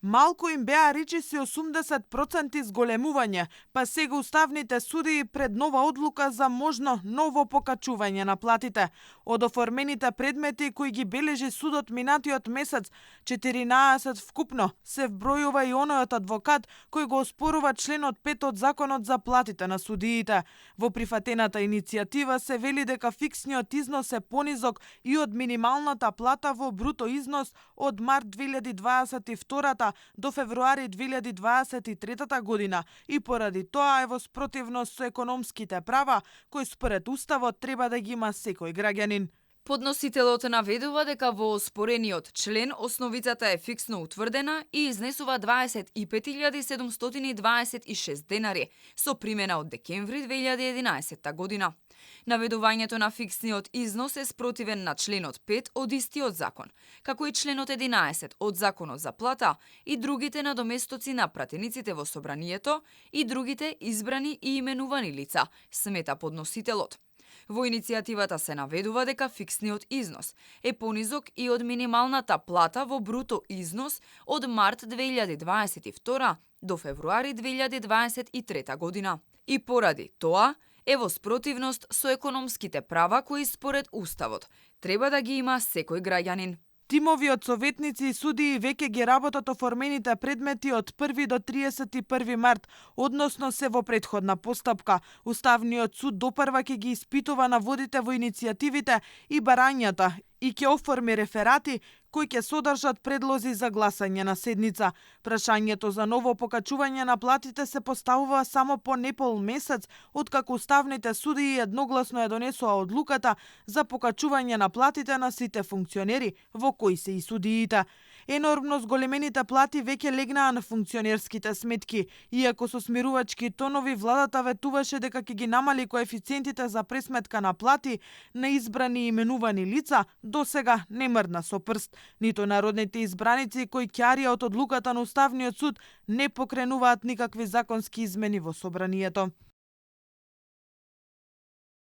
Малку им беа речиси 80% зголемување, па сега уставните судии пред нова одлука за можно ново покачување на платите. Од оформените предмети кои ги бележи судот минатиот месец, 14 вкупно, се вбројува и онојот адвокат кој го оспорува членот 5 од Законот за платите на судиите. Во прифатената иницијатива се вели дека фиксниот износ е понизок и од минималната плата во бруто износ од март 2022 до февруари 2023 година и поради тоа е во спротивност со економските права кои според уставот треба да ги има секој граѓанин. Подносителот наведува дека во оспорениот член основицата е фиксно утврдена и изнесува 25.726 денари со примена од декември 2011 година. Наведувањето на фиксниот износ е спротивен на членот 5 од истиот закон, како и членот 11 од Законот за плата и другите надоместоци на пратениците во собранието и другите избрани и именувани лица, смета подносителот. Во иницијативата се наведува дека фиксниот износ е понизок и од минималната плата во бруто износ од март 2022 до февруари 2023 година. И поради тоа е во спротивност со економските права кои според уставот треба да ги има секој граѓанин. Тимови од советници и судии веќе ги работат оформените предмети од 1 до 31 март, односно се во претходна постапка. Уставниот суд допрва ќе ги испитува наводите во иницијативите и барањата и ќе оформи реферати кои ќе содржат предлози за гласање на седница. Прашањето за ново покачување на платите се поставува само по непол месец откако уставните судии едногласно ја донесоа одлуката за покачување на платите на сите функционери, во кои се и судиите. Енормно зголемените плати веќе легнаа на функционерските сметки, иако со смирувачки тонови владата ветуваше дека ќе ги намали коефициентите за пресметка на плати на избрани и именувани лица, досега не мрдна со прст. Ниту народните избраници кои ќарија од одлуката на Уставниот суд не покренуваат никакви законски измени во собранието.